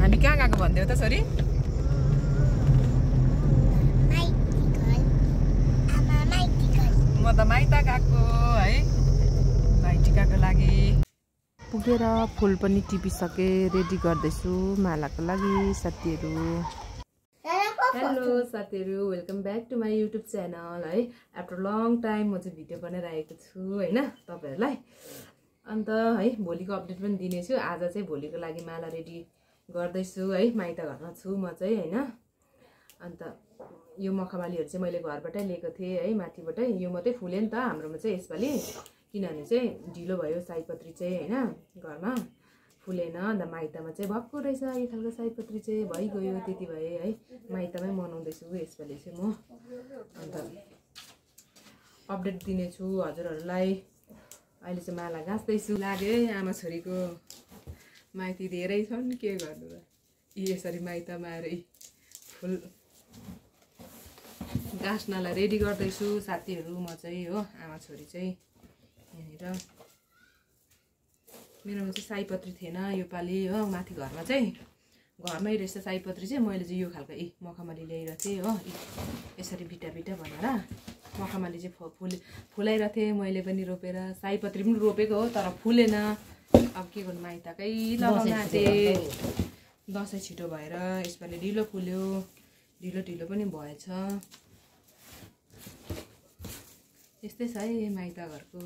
हामी कहाँ गएको भन्थ्यौ त छोरी? म त माइत गएको है भाइटिकाको लागि। पुगेर फुल पनि टिपिसके, रेडी गर्दैछु मालाको लागि साथीहरू। हेलो साथीहरू, welcome back to my YouTube channel है। आफ्टर लङ टाइम म चाहिँ भिडियो बनाइरहेको छु होइन तपाईँहरूलाई। अन्त है भोलिको अपडेट पनि दिनेछु। आज चाहिँ भोलिको लागि माला रेडी गर्दैछु है। माइत घरमा छु म चाहिँ होइन। अन्त यो मखमलीहरू चाहिँ मैले घरबाटै लिएको थिएँ है, माथिबाटै। यो मात्रै फुल्यो नि त हाम्रोमा चाहिँ यसपालि, किनभने चाहिँ ढिलो भयो सयपत्री चाहिँ होइन, घरमा फुलेन। अन्त माइतमा चाहिँ भक्कु रहेछ यो खालको सयपत्री चाहिँ, भइगयो त्यति भए है। माइतमै मनाउँदैछु यसपालि चाहिँ म। अन्त अपडेट दिनेछु हजुरहरूलाई। अहिले चाहिँ माला गाँच्दैछु। लाग्यो है आमा छोरीको माइती धेरै छन्, के गर्नु र। यसरी माइतमा आएर फुल गाँच्नलाई रेडी गर्दैछु साथीहरू म चाहिँ हो। आमा छोरी चाहिँ यहाँनिर। मेरोमा चाहिँ सयपत्री थिएन योपालि हो, माथि घरमा चाहिँ घरमै रहेछ सयपत्री चाहिँ। मैले चाहिँ यो खालको मखमली ल्याइरहेको थिएँ हो, यसरी बिटा बिटा भनेर मखमली चाहिँ फुलाइरहेको थिएँ मैले पनि रोपेर। सयपत्री पनि रोपेको हो तर फुलेन। अब के गर्नु, माइतकै लगाउन आँटेँ। दसैँ छिटो भएर यसपालि ढिलो फुल्यो, ढिलो पनि भएछ। यस्तै छ है माइत घरको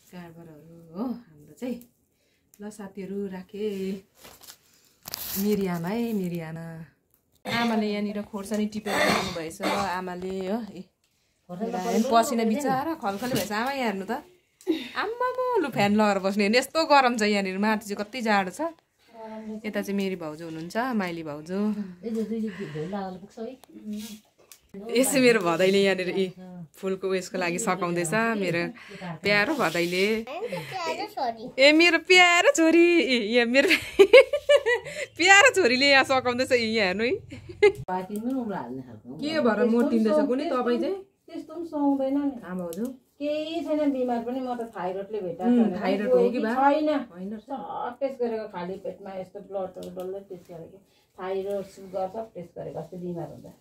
कारबारहरू हो हाम्रो चाहिँ। ल साथीहरू राखेँ। मेरी आमा है, मेरी आमा। आमाले यहाँनिर खोर्सानी टिपेर ल्याउनु भएछ आमाले हो। पसिना बिचारा खलखली भएछ आमा। यहाँ हेर्नु त, आम्मामा लु फ्यान लगाएर बस्ने हेर्नु, यस्तो गरम छ यहाँनिर। माथि चाहिँ कति जाडो छ। यता चाहिँ मेरी भाउजू हुनुहुन्छ, माइली भाउजू। यसै मेरो भदैले यहाँनिर फुलको उयसको लागि सकाउँदैछ मेरो प्यारो भदैले। ए मेरो प्यारो छोरी, यहाँ मेरो प्यारो छोरीले यहाँ सकाउँदैछ। यहाँ हेर्नु है के भएर मोटिँदैछ कुनै। तपाईँ चाहिँ त्यस्तो पनि सुहाउँदैन नि आमा भाउजू? केही छैन बिमार पनि। म त थाइरोइडले भेटाएको छैन। थाइरोइड हो कि छैन, होइन सब टेस्ट गरेको, खाली पेटमा यस्तो ब्लडहरू डल्लै टेस्ट गरेको, थाइरोइड सुगर सब टेस्ट गरेको अस्ति बिमार हुँदा।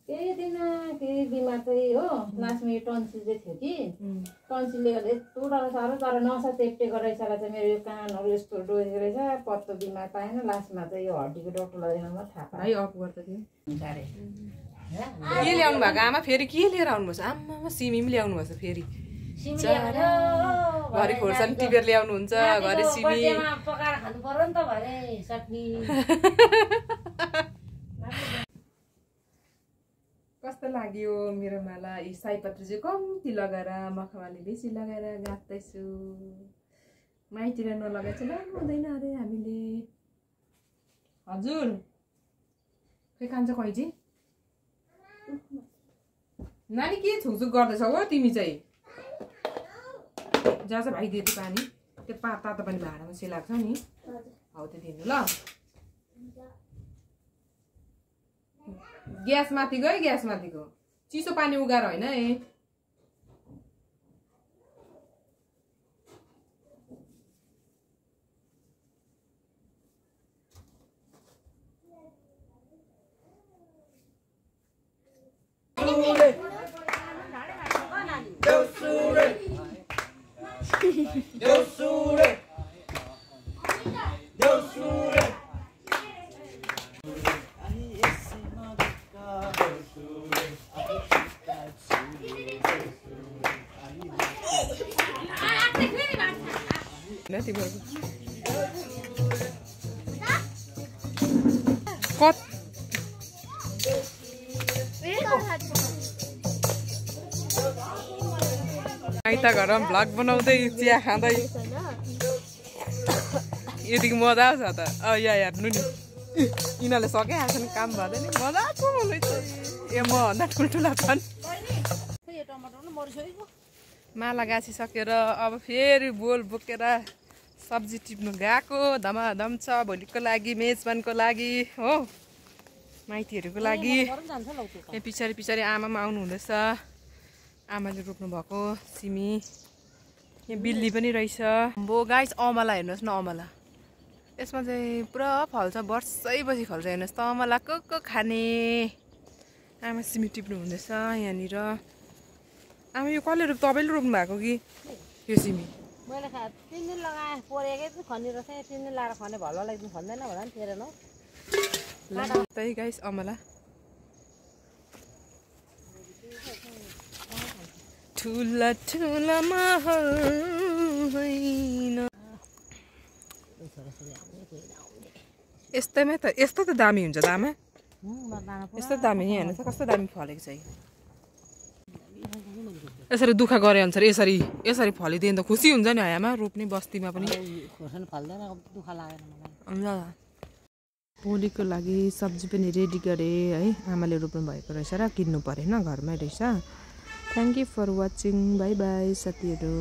केही दिन केही बिमार चाहिँ हो। लास्टमा यो टन्सिल चाहिँ थियो कि, टन्सिलले गर्दा यस्तो डर साह्रो। तर नसा चेप्टेको रहेछ चाहिँ मेरो यो कानहरू यस्तो डोरेको रहेछ। पत्तो बिमार पाएन। लास्टमा चाहिँ यो हड्डीको डक्टरलाई देखाउनु थाहा पाएँ। अफ गर्दा थियो। के ल्याउनु भएको आमा? फेरि के लिएर आउनुभएछ? आमामा सिमी पनि ल्याउनु भएछ फेरि। घरि खोर्सानी टिपेर ल्याउनुहुन्छ, घरि सिमी पकाएर खानु पर्यो नि त भरे चटनी। कस्तो लाग्यो मेरो माला? यी सयपत्री चाहिँ कम्ती लगाएर मखमली बेसी लगाएर गाँच्दैछु। माइतिर नलगाए चाहिँ लानु हुँदैन अरे हामीले। हजुर खै कान्छ कैची नानी के छुकछुक गर्दैछौ हो तिमी चाहिँ? जहाँ चाहिँ भाइ दिदी पानी त्यो तातो पानी भाँडामा सेलाएको छ नि, हौ त्यो दिनु ल। ग्यास माथि गयो, ग्यास माथिको चिसो पानी उगाएर होइन है। माइत घरमा भ्लग बनाउँदै चिया खाँदै यतिको मजा आउँछ त। यहाँ हेर्नु नि, यिनीहरूले सकिहाल्छ नि, काम भएन मजाको रहेछ। ए म भन्दा ठुल्ठुला छन्। माला गाँसिसकेर अब फेरि बोल बोकेर सब्जी टिप्नु गएको। धमाधम छ भोलिको लागि, मेजबानको लागि हो, माइतीहरूको लागि। यहाँ पछाडि पछाडि आमामा आउनु हुँदैछ। आमाले रोप्नु भएको सिमी। यहाँ बिल्ली पनि रहेछ। बो गाइस अमला हेर्नुहोस् न, अमला यसमा चाहिँ पुरा फल्छ, वर्षैपछि फल्छ। हेर्नुहोस् त अमला को खाने। आमा सिमी टिप्नु हुँदैछ यहाँनिर। आमा यो कसले तपाईँले रोप्नु भएको कि यो सिमी? मैले 3 दिन लगाएँ, पोरेकै चाहिँ खनिर चाहिँ 3 दिन लाएर खने भल लाग्नु खन्दैन होला नि तेरो न। त्यही गाइस अमला ठुला ठुला महल होइन। यस्तैमै त यस्तो त दामी हुन्छ त आमा। यस्तो दामी हेर्नु त कस्तो दामी फलेको छ। यसरी दुःख गरे अनुसार यसरी फलिदियो त खुसी हुन्छ नि आमा। रोप्ने बस्तीमा पनि भोलिको लागि सब्जी पनि रेडी गरेँ है। आमाले रोप्नु भएको रहेछ र किन्नु परेन, घरमै रहेछ। Thank you for watching. Bye bye साथीहरू।